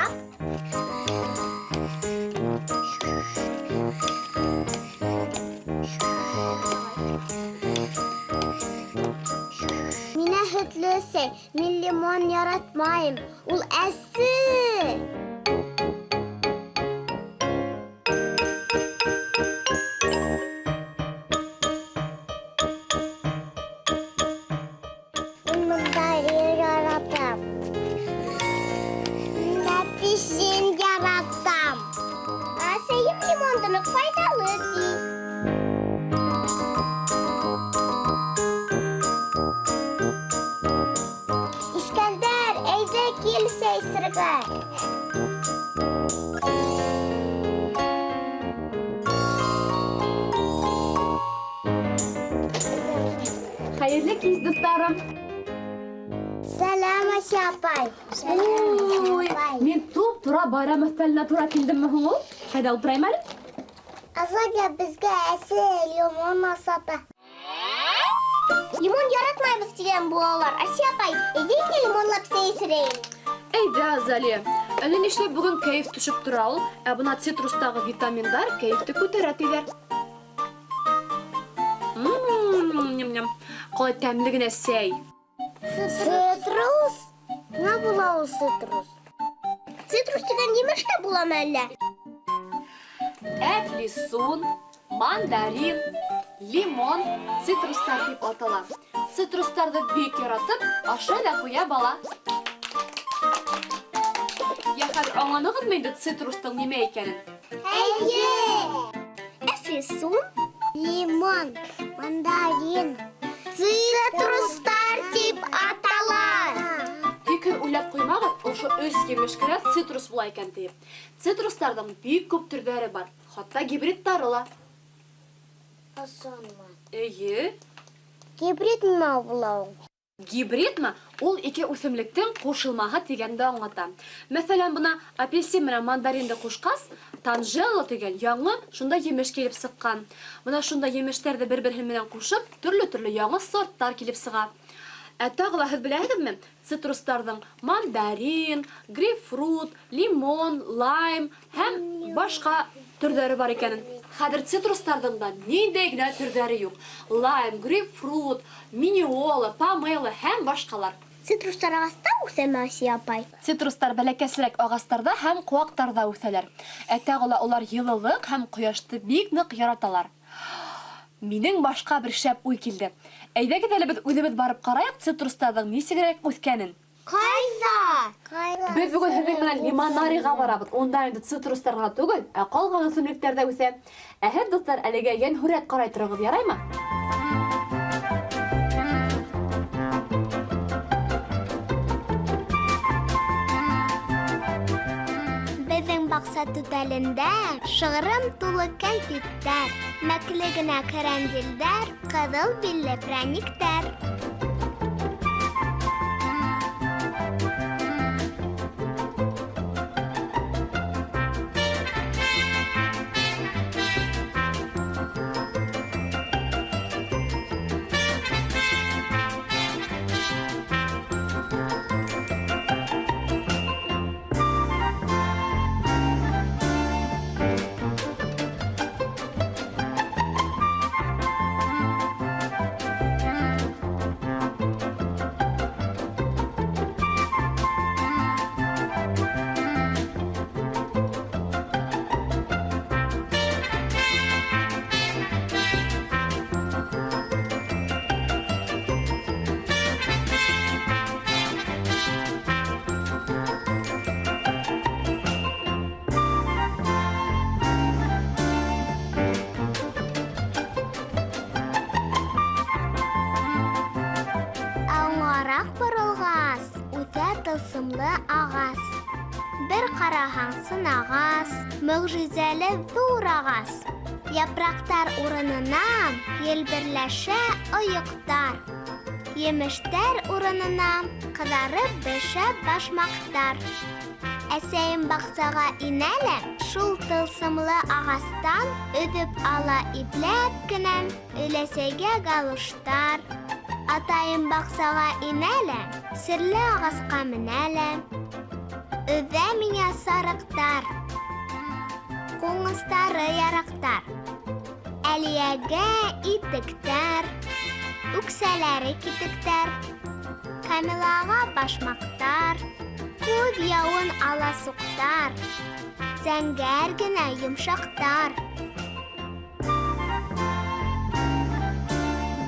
Ҡарап. Миңә һөтлө сәй, мин лимон яратмайым. Ул әсе. Мин мандарин яратам. Мин апельсин яратам. Әсәйем лимонды ныҡ файҙалы ти. Искәндәр, әйҙә кил сәй эсергә. Хәйерле кис, дуҫтарым. Сәләм, Асия апай. Ой, мин туп-тура байрам өҫтәленә тура килдемме һуң ул? Ҡайҙа ултырайым әле? Азалия беҙгә әсе лимон асата. Лимон яратмайбыҙ тигән булалар. Асия апай, әйҙә инде лимонлап сәй эсерәйек. Әйҙә, Азалия. Әллә нишләп бөгөн кәйеф төшөп тора ул? Ә бына цитрустағы витаминдар кәйефте күтәрә тиҙәр. Ням-ням. Ҡалай тәмле генә сәй. Цитрус? Нимә була ул цитрус? Цитрус тигән емеш тә буламы әллә? Әфлисун, мандарин, лимон цитрустар тип атала. Цитрустарҙы бик яратып, ашай ҙа ҡуя бала. Йә, хәҙер аңланығыҙмы инде цитрустың нимә икәнен? Эйе! Әфлисун, лимон, мандарин, цитрустар тип атала. Тик һеҙ уйлап ҡуймағыҙ, ошо өс емеш кенә цитрус була икән тиеп. Цитрустарҙың бик күп төрҙәре бар, хатта гибридтары ла. Осонма. Эйе. Гибрид нимә була ул? Гибридмы? Ул ике үҫемлектең ҡушылмаһы тигәнде аңлата. Мәҫәлән, бына апельсин менән мандаринды ҡушҡас, танжело тигән яңы шунда емеш килеп сыҡҡан. Бына шунда емештәрҙе бер-береһе менән ҡушып, төрлө-төрлө яңы сорттар килеп сыға. Ә тағы ла һеҙ беләһегеҙме? Цитрустарҙың мандарин, грейпфрут, лимон, лайм һәм башҡа төрҙәре бар икәнен. Хәҙер цитрустарҙың да ниндәй генә төрҙәре юҡ. Лайм, грейпфрут, миниола, помело һәм башҡалар. Цитрустар ағаста үҫәме, Асия апай? Цитрустар бәләкәсерәк ағастарҙа һәм ҡыуаҡтарҙа үҫәләр. Ә тағы ла улар йылылыҡ һәм ҡояшты бик ныҡ яраталар. Минең башҡа бер шәп уй килде. Әйҙәгеҙ әле беҙ үҙебеҙ барып ҡарайыҡ цитрустарҙың нисегерәк үҫкәнен. Ҡайҙа? Ҡайҙа? Беҙ бөгөн һеҙҙең менән лимонарийға барабыҙ. Унда инде цитрустар ғына түгел, ә ҡалған үҫемлектәр ҙә үҫә. Ә һеҙ, дуҫтар, әлегә йәнһүрәт ҡарай тороғоҙ, яраймы? Беҙҙең баҡса түтәлендә шығырым тулы кәнфиттәр, мәкле генә кәрәндилдәр, ҡыҙыл билле прәниктәр. Тылсымлы ағас. Бер ҡараһаң сын ағас, мөғжизәле ҙур ағас. Япраҡтар урынына елберләшә ойоҡтар. Емештәр урынына ҡыҙарып бешә башмаҡтар. Әсәйем баҡсаға инә лә, шул тылсымлы ағастан өҙөп ала ипләп кенә өләсәйгә галоштар. Атайым баҡсаға инә лә, серле ағасҡа менә лә, Өҙә миңә сарыҡтар, ҡуңыстары яраҡтар. Әлиәгә итектәр, үксәләре китектәр. Камилаға башмаҡтар, күҙ яуын аласуҡтар, зәңгәр генә йомшаҡтар.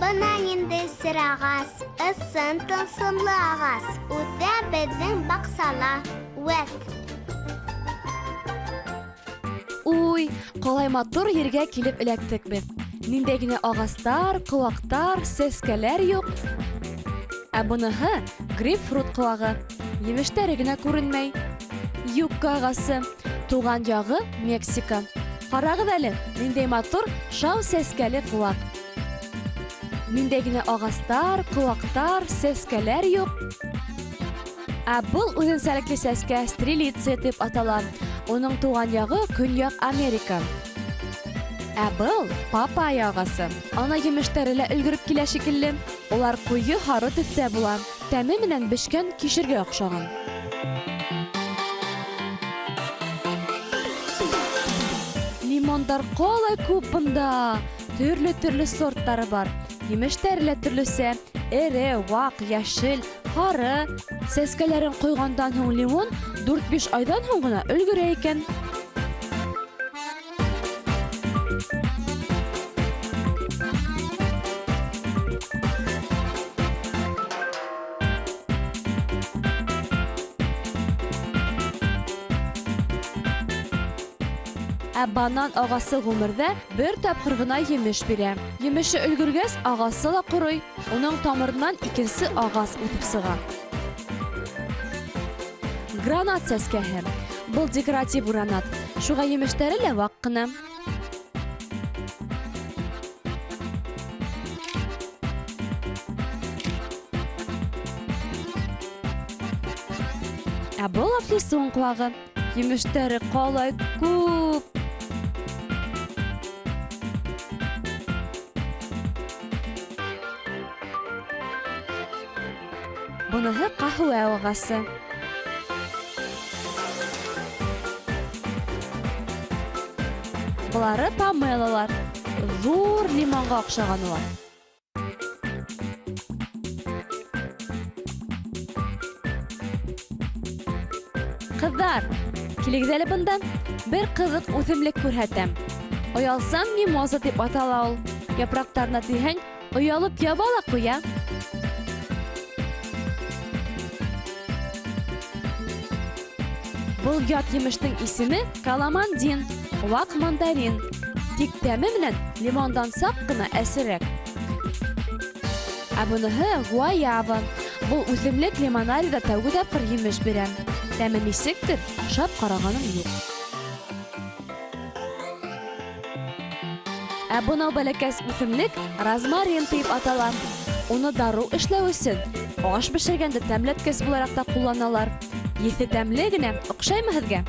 Бына ниндәй сер ағас, ысын тылсымлы ағас, үҫә беҙҙең баҡсала, үәт. Уй, ҡалай матур ергә килеп эләктек беҙ. Ниндәй генә ағастар, ҡыуаҡтар, сәскәләр юҡ. Ә быныһы грейпфрут ҡыуағы. Емештәре генә күренмәй. Юкка ағасы. Туған яғы Мексика. Ҡарағыҙ әле, ниндәй матур шау сәскәле ҡыуаҡ. Ниндәй генә ағастар, ҡыуаҡтар, сәскәләр юҡ. Ә был үҙенсәлекле сәскә стрелиция тип атала. Уның туған яғы Көньяҡ Америка. Ә был папайя ағасы. Ана емештәре лә өлгөрөп килә шикелле. Улар ҡуйы һары төҫтә була. Тәме менән бешкән кишергә оҡшаған. Лимондар ҡалай күп бында. Төрлө-төрлө сорттары бар. Емештәре лә төрлөсә. Эре, ваҡ, йәшел, һары. Сәскәләрен ҡойғандан һуң лимон 4-5 айҙан һуң ғына өлгөрә икән. Ә банан ағасы ғүмерҙә бер тапҡыр ғына емеш бирә. Емеше өлгөргәс, ағасы ла ҡорой. Уның тамырынан икенсе ағас үҫеп сыға. Гранат сәскәһе. Был декоратив гранат. Шуға емештәре лә ваҡ ҡына. Ә был әфлисун ҡыуағы. Емештәре ҡалай күп. Быныһы ҡәһүә ағасы. Былары помелолар. Ҙур лимонға оҡшаған улар. Ҡыҙҙар, килегеҙ әле бында. Бер ҡыҙыҡ үҫемлек күрһәтәм. Оялсан мимоза тип атала ул. Япраҡтарына тейһәң, оялып яба ла ҡуя. Был ят емештең исеме каламандин, ваҡ мандарин. Тик тәме менән лимондан саҡ ҡына әсерәк. Ә быныһы гуаява. Был үҫемлек лимонариҙа тәүге тапҡыр емеш бирә. Тәме нисектер, ашап ҡарағаным юҡ. Ә бынау бәләкәс үҫемлек розмарин тип атала. Уны дарыу эшләү өсөн аш бешергәндә тәмләткес булараҡ та ҡулланалар. Еҫе тәмле генә, оҡшаймы һеҙгә?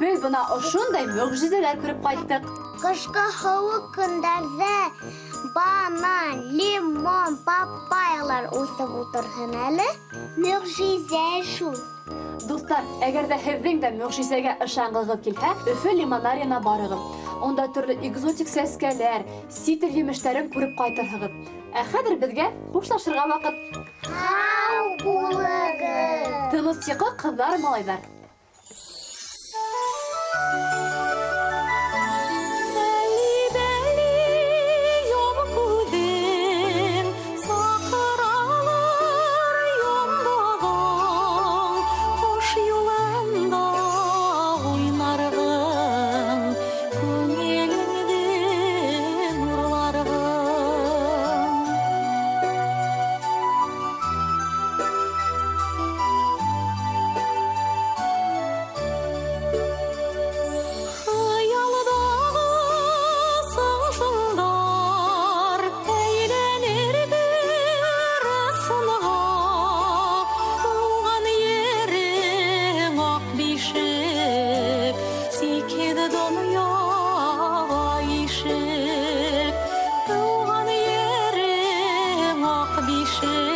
Беҙ бына ошондай мөғжизәләр күреп ҡайттыҡ. Ҡышҡы һыуыҡ көндәрҙә банан, лимон, папайялар үҫеп ултырһын әле. Мөғжизә шул. Дуҫтар, әгәр ҙә һеҙҙең дә мөғжизәгә ышанғығыҙ килһә, Өфө лимонарийына барығыҙ. Унда төрлө экзотик сәскәләр, сит ил емештәрен күреп ҡайтырһығыҙ. Ә хәҙер беҙгә хушлашырға ваҡыт. Һау булығыҙ! Тыныс йоҡо, ҡыҙҙар, малайҙар. Йәшел.